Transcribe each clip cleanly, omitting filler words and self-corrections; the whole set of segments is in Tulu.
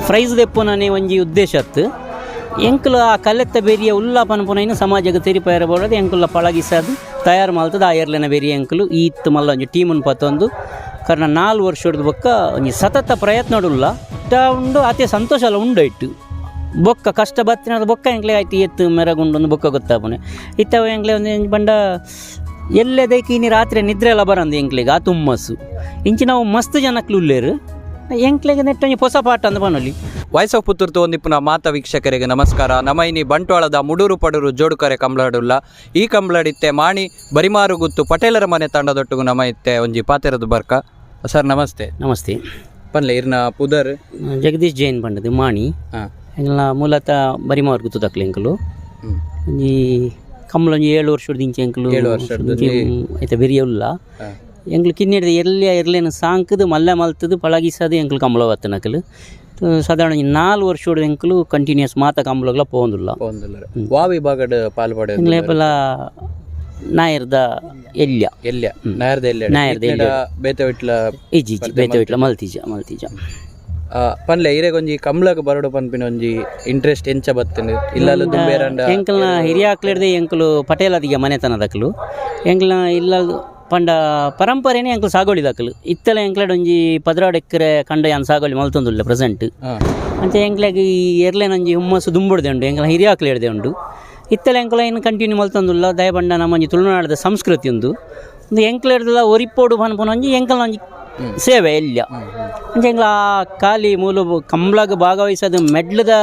Prize ದೆಪ್ಪುನನೆ ಒಂಜಿ ಉದ್ದೇಶ ಅತ್ತು. ಎಂಕುಲು ಆ ಕಲೆತ್ತ ಬೆರಿಯ ಉಲ್ಲ ಪನ್ಪುನೈನು ಸಮಾಜಕ್ಕೆ ತೆರಿಪಾಯರ ಬೋಡದು ಎಂಕುಲ ಪಳಗಿಸದು ತಯಾರು ಮಲ್ತದ ಆ ಎರ್ಲೆನ ಬೆರಿಯ ಎಂಕುಲು ಈತ್ ಮಲ್ಲ ಒಂಜಿ ಟೀಮನ್ನು ಪತ್ತೊಂದು ಕಾರಣ 4 ವರ್ಷದ ಬೊಕ್ಕ ಒಂಜಿ ಸತತ ಪ್ರಯತ್ನಡುಲ್ಲ ಉಂಡು, ಅತಿ ಸಂತೋಷ ಅಲ್ಲ ಉಂಡು ಇಟ್ಟು. ಬೊಕ್ಕ ಕಷ್ಟ ಬತ್ತಿನದ ಬೊಕ್ಕ ಎಂಕ್ಲೆ ಆಯ್ತು ಎತ್ತು ಮೆರಗುಂಡು ಬೊಕ್ಕ ಗೊತ್ತಾಪುನೆ. ಇತ್ತವ ಎಂಕ್ಲೆ ಒಂದು ಪಂಡ ಎಲ್ಲೆದೈಕ್ ಇನಿ ರಾತ್ರಿ ನಿದ್ರೆ ಎಲ್ಲ ಬರಂದು ಎಂಕ್ಲೆಗ್ ಆ ತುಮ್ಮಸ್ಸು. ಇಂಚಿ ನಾವು ಮಸ್ತ್ ಜನಕ್ಲು ಉಲ್ಲೇರು, ಎಂಕ್ಲೆಗ್ ನೆಟ್ಟ ಒಂಜಿ ಹೊಸ ಪಾಠ ಅಂದ್ ಪನೊಲಿ. ವಾಯ್ಸ್ ಆಫ್ ಪುತ್ತೂರು ಒಂದಿಪ್ಪುನ ಮಾತ ವೀಕ್ಷಕರಿಗೆ ನಮಸ್ಕಾರ. ನಮ್ಮ ಇನಿ ಬಂಟ್ವಾಳದ ಮುಡೂರು ಪಡೂರು ಜೋಡುಕರೆ ಕಂಬ್ಳಾಡುಲ್ಲ. ಈ ಕಂಬ್ಳಾಡಿತ್ತೆ ಮಾಣಿ ಬರಿಮಾರು ಗುತ್ತು ಪಟೇಲರ ಮನೆ ತಂಡದೊಟ್ಟಿಗೂ ನಮ್ಮ ಇತ್ತೆ ಒಂಜಿ ಪಾತೆರದ ಬರ್ಕ. ಸರ್ ನಮಸ್ತೆ. ನಮಸ್ತೆ. ಪನ್ಲೆ ಇರ್ನ ಪುದರ್? ಜಗದೀಶ್ ಜೈನ್ ಪಂಡದು ಮಾಣಿ. ಎಂಕಲ್ನ ಮೂಲತಃ ಬರಿಮಾರು ಗುತ್ತುದಕ್ಲು ಎಂಕುಲು. ಒಂಜಿ ಕಂಬಳ ಒಂಜಿ 7 ವರ್ಷದ ಇಂಚೆ ಎಂಕುಲು. 7 ವರ್ಷಡ್ದು. ಐತ ಬೆರಿಯ ಉಲ್ಲ. ಎಂಕ್ಲು ಕಿನ್ನೆಡ್ದು ಎಲ್ಲಿಯ ಎರ್ಲೇನು ಸಾಂಕದು ಮಲ್ಲ ಮಲ್ತದು ಪಳಗಿಸದು ಎಂಕುಲು ಕಂಬಳ ಬತ್ತನಕಲು. ಸಾಧಾರಣ ಒಂಜಿ 4 ವರ್ಷದ ಎಂಕುಲು ಕಂಟಿನ್ಯೂಸ್ ಮಾತ ಕಂಬಳಗ್ಲ ಪೋವೊಂದುಲ್ಲ. ವಾ ವಿಭಾಗಡ್ ಪಾಲ್ ಪಡೆದ? ಎಂಕ್ಲೆ ನಾಯರ್ದ ಎಲ್ಯ. ಎಲ್ಯ, ನಾಯರ್ದ ಎಲ್ಯ. ನಾಯರ್ದ ಎಲ್ಯ. ಬೇತೆ ವಿಟ್ಲ? ಇಜ್ಜಿ ಇಜ್ಜಿ, ಬೇತೆ ವಿಟ್ಲ ಮಲ್ತಿಜ ಮಲ್ತಿಜ. ಪನ್ಲೆ ಇರೆಗೊಂಜಿ ಕಂಬ್ಳಗ್ ಬರಡು ಪನ್ಪಿನ ಒಂಜಿ ಇಂಟ್ರೆಸ್ಟ್ ಎಂಚ ಬತ್ತಂಡು? ಇಲ್ಲಲ್ಲ ದುಂಬೇರಂಡ? ಎಂಕಲ್ನ ಹಿರಿಯಾಕ್ಲಿಡ್ದೆ ಎಂಕುಲು ಪಟೇಲದಿಗೆ ಮನೆತನದಕ್ಲು. ಎಂಕಲ್ನ ಇಲ್ಲ ಪಂಡ ಪರಂಪರೆನೇ ಎಂಕುಲು ಸಾಗೋಳಿದಕ್ಲು. ಇತ್ತಲ ಎಂಕ್ಲೆಡ್ ಒಂಜಿ 12 ಎಕರೆ ಕಂಡ ಯಾನ್ ಸಾಗೋಳಿ ಮಲ್ತೊಂದುಲ್ಲೆ ಪ್ರೆಸೆಂಟ್. ಅಂಚ ಎಂಕ್ಲೆಗ್ ಈ ಎರ್ಲೆನ ಒಂಜಿ ಹುಮ್ಮಸ್ಸು ದುಂಬುಡ್ದೆ ಉಂಡು, ಎಂಕಲ್ನ ಹಿರಿಯಾಕ್ಲು ಹಿಡ್ದೆ ಉಂಡು. ಇತ್ತಲ ಎಂಕುಲ ಇನ್ನು ಕಂಟಿನ್ಯೂ ಮಲ್ತೊಂದುಲ್ಲ. ದಯಬಂಡ ನಮ್ಮ ಒಂಜಿ ತುಳುನಾಡದ ಸಂಸ್ಕೃತಿ ಉಂದು ಒಂದು ಎಂಕ್ಲೆಡ್ದಲ ಒರಿಪೋಡು ಪನ್ಪುನ ಒಂಜಿ ಎಂಕಲ್ನ ಒಂಜಿ ಸೇವೆ ಎಲ್ಯ. ಅಂಚ ಎಂಕ್ಲ ಆ ಖಾಲಿ ಮೂಲು ಕಂಬ್ಳಗ್ ಭಾಗವಹಿಸೋದು ಮೆಡ್ಲದ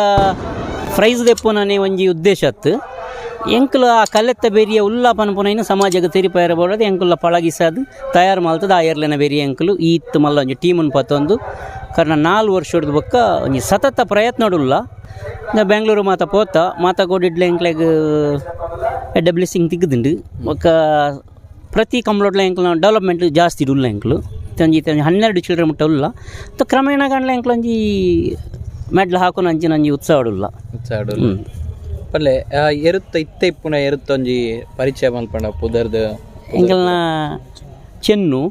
ಪ್ರೈಸ್ ದೆಪ್ಪುನನೆ ಒಂಜಿ ಉದ್ದೇಶ ಅತ್ತು. ಎಂಕುಲು ಆ ಕಲೆತ್ತ ಬೆರಿಯ ಉಲ್ಲ ಪನ್ಪುನೈನು ಸಮಾಜಕ್ಕೆ ತೆರಿಪಾಯರ ಬೋಡದು ಎಂಕುಲ ಪಳಗಿಸದು ತಯಾರು ಮಲ್ತದ ಆ ಎರ್ಲೆನ ಬೆರಿಯ ಎಂಕುಲು ಈತ್ ಮಲ್ಲ ಒಂಜಿ ಟೀಮನ್ನು ಪತ್ತೊಂದು ಕಾರಣ 4 ವರ್ಷದ ಬೊಕ್ಕ ಒಂಜಿ ಸತತ ಪ್ರಯತ್ನಡುಲ್ಲ. ಬೆಂಗಳೂರು ಮಾತ ಪೋತ ಮಾತ ಕೊಡಿಡ್ಲೆ ಎಂಕ್ಲೆಗ್ ಎಡ್ಡೆ ಬ್ಲೆಸ್ಸಿಂಗ್ ತಿಕ್ಕುದುಂಡು. ಬೊಕ್ಕ ಪ್ರತಿ ಕಂಬ್ಳೋಡ್ಲ ಎಂಕ್ಲ ಡೆವಲಪ್ಮೆಂಟ್ ಜಾಸ್ತಿ ಉಲ್ಲ. ಎಂಕ್ಲು ಒಂಜಿ ಒಂಜಿ 12 ಚಿಲ್ಡ್ರೆ ಮುಟ್ಟ ಉಲ್ಲ. ಕ್ರಮೇಣ ಗಂಡ್ಲ ಎಂಕ್ಲ ಒಂಜಿ ಮೆಡ್ಲ್ ಹಾಕುನ ಅಂಚಿನ ಒಂಜಿ ಉತ್ಸಾಹ ಉಲ್ಲ. ಉತ್ಸಾಹ. ಪಲ್ಲೆ ಎರುತ್ತ ಇತ್ತೆ ಇಪ್ಪುನ ಎರುತ್ತ ಒಂಜಿ ಪರಿಚಯ ಮಲ್ಪಂಡ ಪುದರ್ದ. ಎಂಕಲ್ನ ಚೆನ್ನು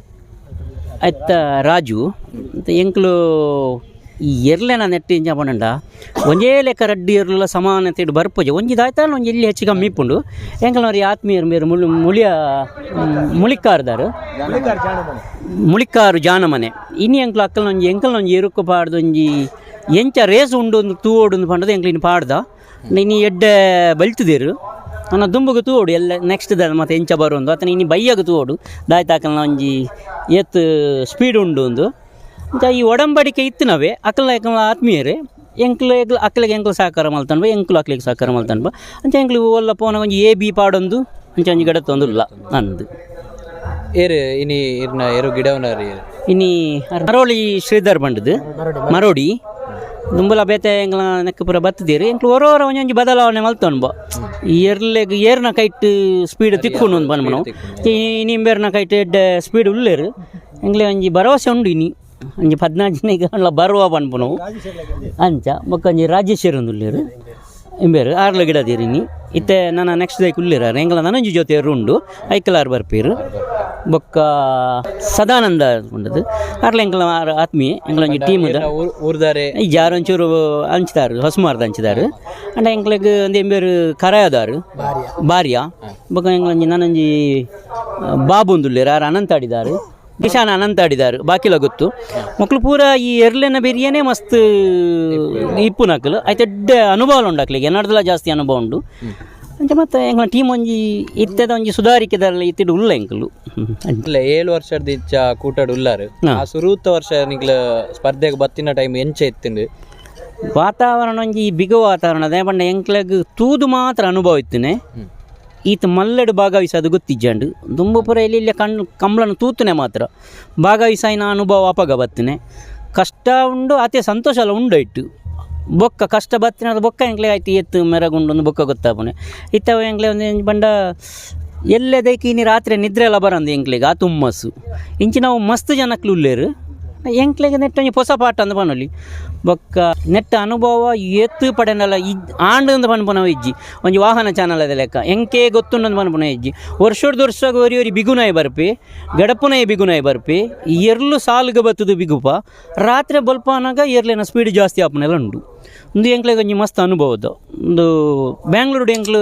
ಅತ್ತ ರಾಜು ಅಂತ. ಎಂಕ್ಲು ಈ ಎರ್ಲೆನ ನೆಟ್ಟು ಎಂಚ ಪಂಡ ಒಂಜೇ ಲೆಕ್ಕ ರಡ್ಡು ಎರ್ಲುಲ ಸಮಾನತೆ ಬರ್ಪುಜೆ. ಒಂಜಿ ದಾಯ್ತಾನ ಒಂಜಿ ಎಲ್ಲಿ ಹೆಚ್ಚು ಕಮ್ಮಿ ಇಪ್ಪುಂಡು. ಎಂಕಲ್ನವ್ರು ಆತ್ಮೀಯರು ಮೇರು ಮುಳು ಮುಳಿಯ ಮುಳಿಕಾರ್ದಾರು, ಮುಳಿಕಾರು ಜಾನಮನೆ. ಇನಿ ಎಂಕ್ಲು ಅಕ್ಕಲ್ನ ಒಂಜಿ ಎಂಕಲ್ನ ಒಂಜಿ ಎರುಕು ಪಾಡ್ದು ಒಂಜಿ ಎಂಚ ರೇಸ್ ಉಂಡು ಒಂದು ತೂವೋಡು ಒಂದು ಪಂಡದು ಎಂಕ್ಲು ಇನ್ನು ಪಾಡ್ದ. ಇನಿ ಎಡ್ಡೆ ಬಲ್ತುದೇರು ನನ್ನ ದುಂಬುಗು ತೂವೋಡು ಎಲ್ಲ ನೆಕ್ಸ್ಟ್ ದ ಮತ್ತೆ ಎಂಚ ಬರುಂದು ಅತನ ಇನಿ ಬಯ್ಯಗ ತೂವೋಡು ದಾಯ್ತಾಕಲ್ನ ಒಂಜಿ ಏತ್ ಸ್ಪೀಡ್ ಉಂಡು ಒಂದು. ಅಂಚ ಈ ಒಡಂಬಡಿಕೆ ಇತ್ತಿನವೇ ಅಕಲ್ನ ಎಂಕಲ್ನ ಆತ್ಮೀಯರೇ. ಎಂಕ್ಲು ಅಕ್ಲೆಗ್ ಎಂಕ್ಲು ಸಹಕಾರ ಮಲ್ತನ್ಬ, ಎಂಕ್ಲು ಅಕ್ಲೆಗ್ ಸಹಕಾರ ಮಲ್ತನ್ಬ. ಅಂಚ ಎಂಕ್ಲು ಒಲ್ಲ ಪೋನ ಒಂಜಿ ಎ ಬಿ ಪಾಡೊಂದು ಅಂಚ ಒಂಜಿ ಗಡತ್ತೊಂದುಲ್ಲ ಅಂದು. ಏರು ಇನಿ ಇರ್ನ ಎರು ಗಿಡವನಾರಿ? ಇನಿ ಮರೋಳಿ ಶ್ರೀಧರ್ ಬಂಡದು ಮರೋಡಿ. ದುಂಬುಲ ಬೇತೆ ಎಂಕ್ಲ ನೆಕ್ ಪೂರ ಬತ್ತದೀರಿ. ಎಂಕ್ಲು ಒರೋರ ಒಂಜೊಂಜಿ ಬದಲಾವಣೆ ಮಲ್ತೊನ್ಬ. ಈ ಎರ್ಲೆಗ್ ಏರ್ನ ಕೈಟ್ ಸ್ಪೀಡ್ ತಿಕ್ಕುಂಡು ಒಂದು ಪನ್ಪುನವು. ಈ ನಿಂಬೆರ್ನ ಕೈಟ್ ಎಡ್ಡೆ ಸ್ಪೀಡ್ ಉಲ್ಲೇರು. ಎಂಕ್ಲೆ ಒಂಜಿ ಭರವಸೆ ಉಂಡು, ಇನಿ ಒಂಜಿ 14 ಜನಕ್ಕೆ ಬರುವ ಪನ್ಪುನವು. ಅಂಚ ಬೊಕ್ಕ ಒಂಜಿ ರಾಜೇಶ್ವರ ಒಂದು ಉಲ್ಲೇರು ಇಂಬೇರು ಆರ್ಲ ಗಿಡದೀರಿ. ಇನಿ ಇತ್ತೆ ನನ್ನ ನೆಕ್ಸ್ಟ್ ಡೇ ಉಲ್ಲೇರು ಎಂಕ್ಲ ನನೊಂಜಿ ಜೊತೆ ಉಂಡು, ಐಕಲಾರ್ ಬರ್ಪೀರು. ಬೊಕ್ಕ ಸದಾನಂದ ಉಂಡದು ಆರ್ಲ ಎಂಕ್ಲ ಆತ್ಮೀಯ. ಎಂಕ್ಲ ಒಂಜಿ ಟೀಮ್ ಊರ್ದಾರೆ? ಈ ಜಾರ್ ಒಂಚೂರು ಹಂಚ್ತಾರು, ಹೊಸಮಾರ್ದ ಹಂಚಿದಾರು. ಅಂಡ ಎಂಕ್ಲೆಗ್ ಒಂದು ಎಂಬೇರು ಕರಾಯದಾರು ಬಾರ್ಯ. ಬೊಕ್ಕ ಎಂಕ್ಲೊಂಜಿ ನಾನೊಂಜಿ ಬಾಬು ಉಂದುಲ್ಲೇರು, ಆರ್ ಅನಂತಾಡಿದಾರು, ಕಿಶಾನ್ ಅನಂತಾಡಿದಾರು ಬಾಕಿಲ ಗೊತ್ತು. ಮಕ್ಕಳು ಪೂರ ಈ ಎರ್ಲೆನ ಬೆರಿಯನೇ ಮಸ್ತ್ ಇಪ್ಪುನಕಲು. ಆಯ್ತು, ಎಡ್ಡೆ ಅನುಭವ ಉಂಡು ಅಕ್ಲೆಗೆ, ಎನ್ನಡ್ದಲ ಜಾಸ್ತಿ ಅನುಭವ ಉಂಡು. ಅಂಚ ಮತ್ತೆ ಎಂಕ್ಲ ಟೀಮ್ ಒಂಜಿ ಇತ್ತೆದ ಒಂಜಿ ಸುಧಾರಿಕೆದಲ್ಲಿ ಇತ್ತಿಡು ಉಲ್ಲ ಎಂಕುಲು. ಇಲ್ಲ, 7 ವರ್ಷದ ಇಚ್ಚ ಕೂಟಡ್ ಉಲ್ಲಾರು. ಆ ಸುರೂತ ವರ್ಷ ನಿಕ್ಲ ಸ್ಪರ್ಧೆಗೆ ಬತ್ತಿನ ಟೈಮ್ ಎಂಚ ಇತ್ತಿಂಡು? ವಾತಾವರಣ ಒಂಜಿ ಬಿಗು ವಾತಾವರಣ. ಅದೇ ಪಂಡ ಎಂಕ್ಲೆಗ್ ತೂದು ಮಾತ್ರ ಅನುಭವ ಇತ್ತನೆ. ಈತ ಮಲ್ಲೆಡು ಭಾಗವಹಿಸೋದು ಗೊತ್ತಿಜ್ಜಂಡು. ದುಂಬು ಪೂರ ಇಲ್ಲಿ ಇಲ್ಲಿ ಕಣ್ಣು ಕಂಬ್ಳನ್ನು ತೂತನೆ ಮಾತ್ರ. ಭಾಗವಹಿಸಾಯಿನ ಅನುಭವ ಅಪಗ ಬತ್ತನೆ. ಕಷ್ಟ ಉಂಡು, ಅತಿ ಸಂತೋಷ ಅಲ್ಲ ಉಂಡು ಇಟ್ಟು. ಬೊಕ್ಕ ಕಷ್ಟ ಬತ್ತಿನದು ಬೊಕ್ಕ ಎಂಕ್ಲೆ ಆಯ್ತು ಎತ್ತು ಮೆರಗುಂಡು ಒಂದು ಬೊಕ್ಕ ಗೊತ್ತಾಪುನೆ. ಇತ್ತವ ಎಂಕ್ಲೆ ಒಂದು ಪಂಡ ಎಲ್ಲೆದೈಕ್ ಇನಿ ರಾತ್ರಿ ನಿದ್ರೆ ಎಲ್ಲ ಬರಂದು ಎಂಕ್ಲೆಗ್ ಆ ತುಮ್ಮಸ್ಸು. ಇಂಚಿ ನಾವು ಮಸ್ತ್ ಜನಕ್ಲು ಉಲ್ಲೇರು, ಎಂಕ್ಲೆಗ್ ನೆಟ್ಟ ಒಂಜಿ ಹೊಸ ಪಾಠ ಅಂದ್ ಪನೊಲಿ. ಬೊಕ್ಕ ನೆಟ್ಟ ಅನುಭವ ಏತ್ ಪಡೆನಲ ಆಂಡ್ ಪನ್ಪುನವು ಇಜ್ಜಿ ಒಂಜಿ ವಾಹನ ಚಾನಲ್ ಅದ ಲೆಕ್ಕ ಎಂಕೆ ಗೊತ್ತುಂಡು ಪನ್ಪುನ ಇಜ್ಜಿ. ವರ್ಷೊಡ್ದು ವರ್ಷಗ್ ಒರಿ ಒರಿ ಬಿಗುನಾಯಿ ಬರ್ಪಿ, ಗಡಪುನಾಯಿ ಬಿಗುನಾಯಿ ಬರ್ಪಿ, ಎರ್ಲು ಸಾಲ್ಗ್ ಬತ್ತುದು ಬಿಗುಪ, ರಾತ್ರೆ ಬೊಲ್ಪಾನಾಗ ಎರ್ಲೆನ ಸ್ಪೀಡ್ ಜಾಸ್ತಿ ಆಪುನೆಲ್ಲ ಉಂಡು. ಉಂದು ಎಂಕ್ಲೆಗ್ ಒಂಜಿ ಮಸ್ತ್ ಅನುಭವದ. ಉಂದು ಬ್ಯಾಂಗ್ಳೂರುಡು ಎಂಕ್ಲು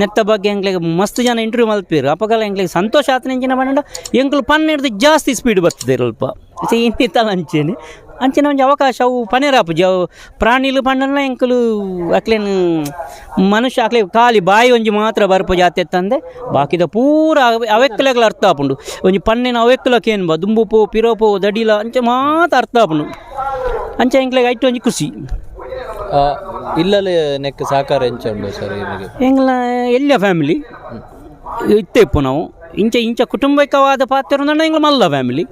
ನೆತ್ತ ಬಗ್ಗೆ ಎಂಕ್ಲೆಗ್ ಮಸ್ತ್ ಜನ ಇಂಟರ್ವ್ಯೂ ಮಲ್ಪೆರ್. ಅಪಗಲ ಎಂಕ್ಲೆಗ್ ಸಂತೋಷ ಆತನೆಂಚಿನ ಪಂಡ ಎಂಕ್ಲು ಪನ್ನೆಡ್ದು ಜಾಸ್ತಿ ಸ್ಪೀಡ್ ಬರ್ತದೆ ಅಲ್ಪ. ಇನ್ನಿತ್ತಲ ಅಂಚೆನೆ ಅಂಚಿನ ಒಂಜಿ ಅವಕಾಶ ಅವು ಪನೆರಾಪುಜಿ. ಅವು ಪ್ರಾಣಿಲು ಪಂಡಲ ಎಂಕುಲು ಅಕ್ಲೆನ್ ಮನುಷ್ಯ ಅಕ್ಲೆ ಖಾಲಿ ಬಾಯಿ ಒಂಜಿ ಮಾತ್ರ ಬರ್ಪುಜಿ ಆತೆತ್ತಂದೆ ಬಾಕಿದ ಪೂರ ಅವೆಕ್ಕಲೆಗ್ಲ ಅರ್ಥ ಆಪುಂಡು. ಒಂಜಿ ಪನ್ನೆನ ಅವೆಕ್ಕಲ ಕೇನ್ಬ ದುಂಬು ಪೋ ಪಿರೋ ಪೋ ದಡಿಲ ಅಂಚ ಮಾತ ಅರ್ಥ ಆಪುಂಡು. ಅಂಚ ಎಂಕ್ಲೆಗ್ ಐಟ್ ಒಂಜಿ ಖುಷಿ. ಇಲ್ಲಲ್ಲಿ ನೆಕ್ ಸಹಕಾರ ಎಂಚ ಉಂಡು ಸರ್ ಇಲ್ಲಿಗೆ? ಎಂಗ್ಲ ಎಲ್ಲ ಫ್ಯಾಮಿಲಿ ಇತ್ತೆ ಇಪ್ಪು ನಾವು ಇಂಚ ಇಂಚ ಕುಟುಂಬಿಕವಾದ ಪಾತ್ರ ಎಂಗ್ಲ ಮಲ್ಲ ಫ್ಯಾಮಿಲಿ.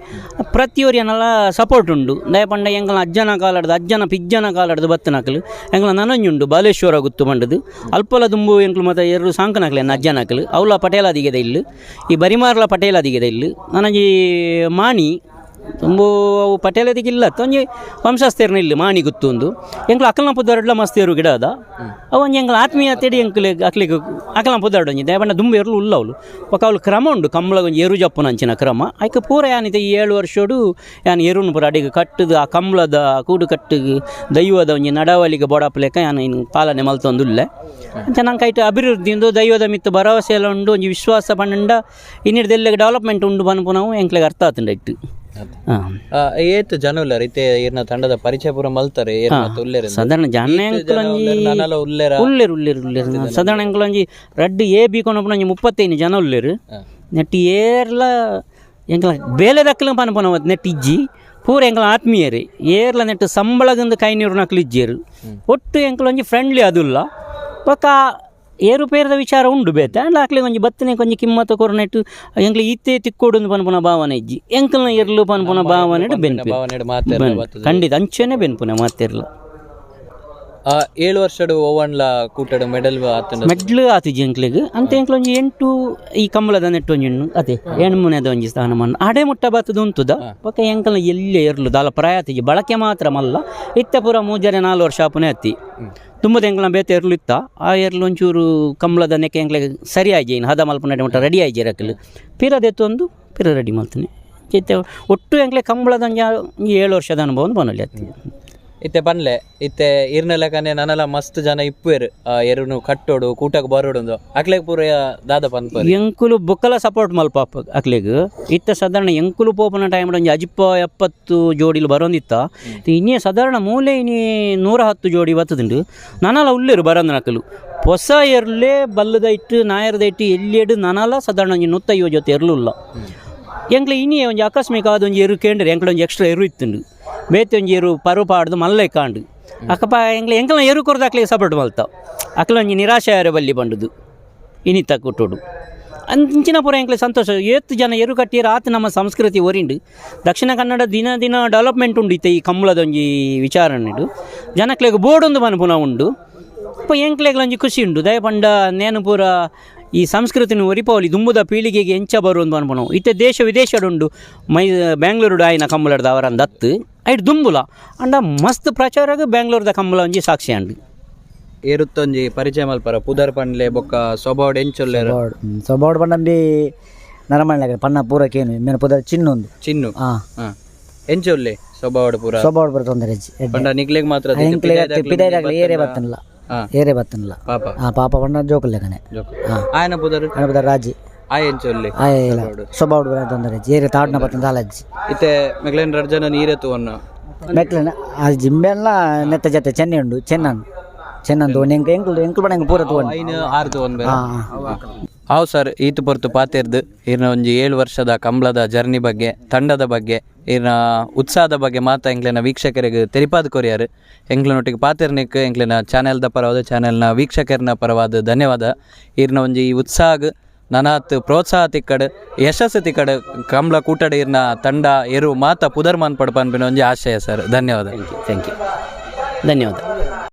ಪ್ರತಿಯೊರಿಯನಲ ಸಪೋರ್ಟ್ ಉಂಡು. ದಯ ಪಂಡ ಎಂಗ್ಲ ಅಜ್ಜನ ಕಾಲಡ್ದು ಅಜ್ಜನ ಪಿಜ್ಜನ ಕಾಲಡ್ದು ಬತ್ತನಕಲು ಎಂಗ್ಲ ನನೊಂಜುಂಡು ಬಾಲೇಶ್ವರ ಗುತ್ತು ಪಂಡದು ಅಲ್ಪಲ ದುಂಬು ಎಂಕ್ಲು ಮತ ಎರಡು ಸಾಂಕನಕಲೆ ಎನ್ನ ಅಜ್ಜನಕಲು ಅವಲ ಪಟೇಲಾದಿಗೆದ ಇಲ್ಲು, ಈ ಬರಿಮಾರ್ಲ ಪಟೇಲಾದಿಗೆದ ಇಲ್ಲು. ನನಂಜಿ ಮಾಣಿ ತುಂಬು ಅವು ಪಟೇಲದಿಗೆ ಇಲ್ಲ ತೊಂಜಿ ವಂಶಸ್ಥೇರ್ನ ಇಲ್ಲಿ ಮಾಣಿ ಗುತ್ತು ಉಂದು. ಎಂಕ್ಲು ಅಕಲ್ನ ಪುದರ್ಡ್ಲ ಮಸ್ತ್ ಏರು ಗಿಡ ಅದ. ಅವು ಒಂಜಿ ಎಂಕ್ಲ ಆತ್ಮೀಯತೆಡಿ ಎಂಕ್ಲೆ ಅಕ್ಲಿಗೆ ಅಕಲ್ನ ಪುದರ್ಡ್ ಒಂಜಿ ದಯಪಂಡ ದುಂಬು ಎರ್ಲು ಉಲ್ಲ ಅವಳು. ಬೊಕ ಅವಳು ಕ್ರಮ ಉಂಡು ಕಂಬಳ ಒಂಜಿ ಎರು ಜಪ್ಪುನ ಅಂಚಿನ ಕ್ರಮ ಐಕ್ ಪೂರ ಯಾನಿತೆ ಈ 7 ವರ್ಷೋಡು ಯಾನ್ ಎರುನು ಪೂರ ಅಡಿಗೆ ಕಟ್ಟುದು ಆ ಕಂಬಳದ ಕೂಡು ಕಟ್ಟು ದೈವದ ಒಂಜಿ ನಡವಳಿಗೆ ಬೋಡಾಪುಲೆಕ ಯಾನ್ ಇನ್ನು ಪಾಲನೆ ಮಲ್ತೊಂದುಲ್ಲೆ. ಅಂಚ ನಂಗೆ ಐಟ್ ಅಭಿವೃದ್ಧಿ ಉಂದು ದೈವದ ಮಿತ್ತು ಭರವಸೆ ಎಲ್ಲ ಉಂಡು. ಒಂಜಿ ವಿಶ್ವಾಸ ಪಂಡ ಇನ್ನಿಡ್ದೆಲ್ಲ ಡೆವಲಪ್ಮೆಂಟ್ ಉಂಡು ಪನ್ಪುನವು ಎಂಕ್ಲೆಗ್ ಅರ್ಥ ಆತುಂಡು ಐಟ್. ಏತ್ ಜನ ಉಲ್ಲೆರ್ ಇತ್ತೆ ಈರ್ನ ತಂಡದ ಪರಿಚಯ ಪೂರ ಮಲ್ತಾರೆ ಏರ್ ಮಾತ ಉಲ್ಲೆರ್ ಇಂದ್. ಸಾಧಾರಣ ಜನ ಈತ್ ಜನ ಉಲ್ಲೆರ್, ನನಲ ಉಲ್ಲೆರ? ಉಲ್ಲೆರ್ ಉಲ್ಲೆರ್ ಉಲ್ಲೆರ್. ಸಾಧಾರಣ ಎಂಕುಲು ಒಂಜಿ ರಡ್ಡ್ ಎ ಬಿ ಕೊನೊಪುನ ಒಂಜಿ 35 ಜನ ಉಲ್ಲೆರ್. ನೆಟ್ ಏರ್ಲ ಎಂಕಲ ಬೇಲೆ ದಕ್ಕಲ ಪನ್ಪುನವು ನೆಟ್ ಇಜ್ಜಿ, ಪೂರ ಎಂಕಲ ಆತ್ಮೀಯರೇ. ಏರ್ಲ ನೆಟ್ ಸಂಬಳಗಂದು ಕೈ ನೀರು ನಕಲು ಇಜ್ಜೇರು. ಒಟ್ಟು ಎಂಕುಲು ಒಂಜಿ ಫ್ರೆಂಡ್ಲಿ ಅದುಲ್ಲ. ಬೊಕ್ಕ ಏರುಪೇರದ ವಿಚಾರ ಉಂಡು ಬೇತೆ ಆಂಡ ಅಕ್ಲೆಗ್ ಒಂಜಿ ಬತ್ತನೆ ಒಂಜಿ ಕಿಮ್ಮತ್ತ ಕೊರ್ನೆಟ್ ಎಂಕ್ಲೆ ಇತ್ತೆ ತಿಕ್ಕೋಡು ಪನ್ಪುನ ಭಾವನೆ ಇಜ್ಜಿ. ಎಂಕಲ್ನ ಎರ್ಲು ಪನ್ಪುನ ಭಾವನೆ ಬೆನ್ಪು ಭಾವನೆ ಮಾತೆರ್ಲ ಬತ್ತುದು. ಖಂಡಿತ ಅಂಚೆನೆ ಬೆನ್ಪುನೆ ಮಾತೆರ್ಲ. 7 ವರ್ಷಡ್ ಓವನ್ಲ ಕೂಟಡ್ ಮೆಡಲ್ ಆತುಂಡ? ಮೆಡ್ಲ್ ಆತಿಜಿ ಎಂಕ್ಲೆಗ್. ಅಂತ ಎಂಕ್ಲ ಒಂಜಿ 8 ಈ ಕಂಬಳದ ನೆಟ್ಟು ಒಂಜಿ ಹೆಣ್ಣು ಅದೇ ಎಣ್ಮುನೆದ ಒಂಜಿ ಸ್ಥಾನಮಾನ ಆಡೆ ಮುಟ್ಟ ಬತ್ತದು ಉಂತುದ. ಬೊಕ್ಕ ಎಂಕಲ್ನ ಎಲ್ಲಿ ಎರ್ಲು ದಾಲ ಪ್ರಾಯ ಆತಿಜಿ, ಬಳಕೆ ಮಾತ್ರ ಮಲ್ಲ ಇತ್ತೆ ಪೂರ 3-4 ವರ್ಷ ಆಪುನೆ ಅತ್ತಿ. ತುಂಬದ ಎಂಕ್ಲ ಬೇತೆ ಎರ್ಲು ಇತ್ತ ಆ ಎರ್ಲು ಒಂಚೂರು ಕಂಬಳದ ನೆಕ್ಕೆ ಎಂಕ್ಲೆಗ್ ಸರಿ ಆಯ್ಜಿ ಇನ್ನು ಹದ ಮಲ್ಪುನ ಮುಟ್ಟ ರೆಡಿ ಆಯ್ಜಿ ರಕಲು ಪಿರ ದೆತ್ತೊಂದು ಪಿರ ರೆಡಿ ಮಲ್ತನೆ. ಇತ್ತೆ ಒಟ್ಟು ಎಂಕ್ಲೆ ಕಂಬಳದ ಒಂಜಿ 7 ವರ್ಷದ ಅನುಭವ ಪನೊಲಿ ಅತ್ತಿ. ಇತ್ತೆ ಪನ್ಲೆ ಇತ್ತೆ ಇರ್ನ ಲೆಕ್ಕನೆ ನನಲ ಮಸ್ತ್ ಜನ ಇಪ್ಪುವೆರ್ ಎರುನು ಕಟ್ಟೋಡು ಕೂಟಕ್ ಬರೋಡು ಅಕ್ಲೆಗ್ ಪೂರ ದಾದ ಪನ್ಪರ್? ಎಂಕುಲು ಬೊಕ್ಕಲ ಸಪೋರ್ಟ್ ಮಲ್ಪ ಅಕ್ಲೆಗ್. ಇತ್ತೆ ಸಾಧಾರಣ ಎಂಕುಲು ಪೋಪುನ ಟೈಮ್ ಒಂಜಿ ಅಜಿಪ್ಪ 70 ಜೋಡಿಲು ಬರೋಂದಿತ್ತ. ಇನ್ನೇ ಸಾಧಾರಣ ಮೂಲೆ ಇನಿ 110 ಜೋಡಿ ಬತ್ತದುಂಡು. ನನಲ ಉಲ್ಲೇರು ಬರೋಂದು ನಕಲು ಹೊಸ ಎರ್ಲೆ ಬಲ್ಲದ ಇಟ್ಟು ನಾಯರದ ಇಟ್ಟು ಎಲ್ಲಿಯಡು ನನಲ ಸಾಧಾರಣ ಒಂಜಿ 150 ಜೊತೆ ಎರ್ಲುಲ್ಲ. ಎಂಕ್ಲೆ ಇನಿ ಒಂಜಿ ಆಕಸ್ಮಿಕ ಆದ ಒಂಜಿ ಎರು ಕೇಂದ್ರ ಎಂಕ್ಲೆ ಒಂಜಿ ಎಕ್ಸ್ಟ್ರಾ ಎರು ಇತ್ತುಂಡು. ಬೇತೆ ಒಂಜಿ ಎರು ಪರು ಪಾಡ್ದು ಮಲ್ಲೆ ಕಾಂಡು ಅಕ್ಕಪ್ಪ ಎಂಕ್ಲೆ ಎಂಕಲ್ನ ಎರು ಕೊರ್ದು ಅಕ್ಲೆ ಸಪೋರ್ಟ್ ಮಲ್ತ ಅಕ್ಲೆ ಒಂಜಿ ನಿರಾಶೆ ಆರೆ ಬಲ್ಲಿ ಬಂಡುದು ಇನಿತ ಕೊಟ್ಟೋಡು ಅಂಚಿನ ಪೂರ ಎಂಕ್ಲೆ ಸಂತೋಷ. ಏತ್ ಜನ ಎರು ಕಟ್ಟಿಯರು ಆತ ನಮ್ಮ ಸಂಸ್ಕೃತಿ ಒರಿಂಡು. ದಕ್ಷಿಣ ಕನ್ನಡ ದಿನ ದಿನ ಡೆವಲಪ್ಮೆಂಟ್ ಉಂಡು ಇತ್ತೆ ಈ ಕಂಬಳದ ಒಂಜಿ ವಿಚಾರಣೆಡು ಜನಕ್ಲೆಗ್ ಬೋರ್ಡೊಂದು ಪನ್ಪುನ ಉಂಡು. ಅಪ್ಪ ಎಂಕ್ಲೆಗ್ಲ ಒಂಜಿ ಖುಷಿ ಉಂಡು. ದಯಪಂಡ ನೇನು ಪೂರ ಈ ಸಂಸ್ಕೃತಿನ ಒರಿಪವಲಿ ದುಂಬುದ ಪೀಳಿಗೆಗೆ ಎಂಚ ಬರುವಂದು ಪನ್ಪುನವು. ಇತ್ತೆ ದೇಶ ವಿದೇಶಡುಂಡು ಬ್ಯಾಂಗ್ಳೂರುಡು ಆಯಿನ ಕಂಬಳದ ಅವರಂದು ದತ್ತು ಐಟ್ ದುಂಬುಲ ಅಂಡ ಮಸ್ತ್ ಪ್ರಚಾರಗ್ ಬ್ಯಾಂಗ್ಳೂರ್ದ ಕಂಬಳ ಒಂಜಿ ಸಾಕ್ಷಿ ಅಂಡು. ಏರುತ್ತೊಂಜಿ ಪರಿಚಯ ಮಲ್ಪರ ಪುದರ್ ಪನ್ಲೆ ಬೊಕ್ಕ ಸ್ವಭಾವಡ್ ಎಂಚೊಲ್ಲೆರ್? ಸ್ವಭಾವಡ್ ಪಂಡಂಬಿ ನರಮಣ್ಣ ಪಣ್ಣ ಪೂರ ಕೇನು ಮೇನ ಪುದರ್ ಚಿನ್ನೊಂದು. ಚಿನ್ನು. ಎಂಚೊಲ್ಲೆ ಸ್ವಭಾವಡ್ ಪೂರ? ಸ್ವಭಾವಡ್ ಪೂರ ತೊಂದರೆ ಇಜ್ಜಿ. ಪಂಡ ನಿಕ್ಲೆಗ್ ಮಾತ್ರ ಪಿದಾಯ್ದಾಗ್ಲೆ ಏರೇ ಬತ್ತನ್ಲ. ಏರೇ ಬತ್ತನ್ಲ. ಪಾಪ. ಪಾಪ ಪಂಡ ಜೋಕುಲ್ಲೆಕನೆ. ಆಯನ ಪುದರ್? ಆಯನ ಪುದರ್ ರಾಜಿ. ಆಯ್ ಎಂಚೊಲ್ಲೆ? ಆಯ ಇಲ್ಲ ಸ್ವಭಾವಡ್ ಪೂರ ತೊಂದರೆ ಇಜ್ಜಿ. ಏರೆ ತಾಡ್ನ ಬತ್ತನ ದಾಲಜ್ಜಿ. ಇತ್ತೆ ಮೆಗ್ಲೆನ್ ರಡ್ಡ್ ಜನ ನೀರೆ ತೂವನ್ನ? ಮೆಕ್ಲೆನ ಆ ಜಿಂಬೆಲ್ಲ ನೆತ್ತ ಜೊತೆ ಚೆನ್ನೆ ಉಂಡು ಚೆನ್ನನ್ ಚೆನ್ನನ್ ತೂವೊಂಡು ಎಂಕ್ ಎಂಕುಲು ಎಂಕುಲು ಪಂಡ ಎಂಕ್ ಪೂರ ತೂವೊಂಡು. ಐನ್ ಆರ್ ತೂವೊಂದು. ಹಾವು ಸರ್, ಈತ ಪೊರ್ತು ಪಾತೆರ್ದು ಈರ್ನ ಒಂಜಿ 7 ವರ್ಷದ ಕಂಬಳದ ಜರ್ನಿ ಬಗ್ಗೆ, ತಂಡದ ಬಗ್ಗೆ, ಈರ್ನ ಉತ್ಸಾಹದ ಬಗ್ಗೆ ಮಾತ ಎಂಕ್ಲೆನ ವೀಕ್ಷಕರಿಗೆ ತೆರಿಪಾದ ಕೊರಿಯಾರು. ಎಂಕ್ಲೆನೊಟ್ಟಿಗೆ ಪಾತೆರ್ನಿಕ್ ಎಂಕ್ಲೆನ ಚಾನೆಲ್ದ ಪರವಾದ ಚಾನೆಲ್ನ ವೀಕ್ಷಕರನ ಪರವಾದ ಧನ್ಯವಾದ. ಈರ್ನ ಒಂಜಿ ಉತ್ಸಾಹ ನನಾತ್ ಪ್ರೋತ್ಸಾಹ ತಿಕ್ಕಡ್ ಯಶಸ್ಸು ತಿಕ್ಕಡ್ ಕಂಬಳ ಕೂಟಡ್ ಈರ್ನ ತಂಡ ಎರು ಮಾತ ಪುದರ್ ಮಾನ್ಪಡ್ ಪನ್ಪಿನ ಒಂಜಿ ಆಶಯ ಸರ್. ಧನ್ಯವಾದ. Thank you, thank you, ಧನ್ಯವಾದ.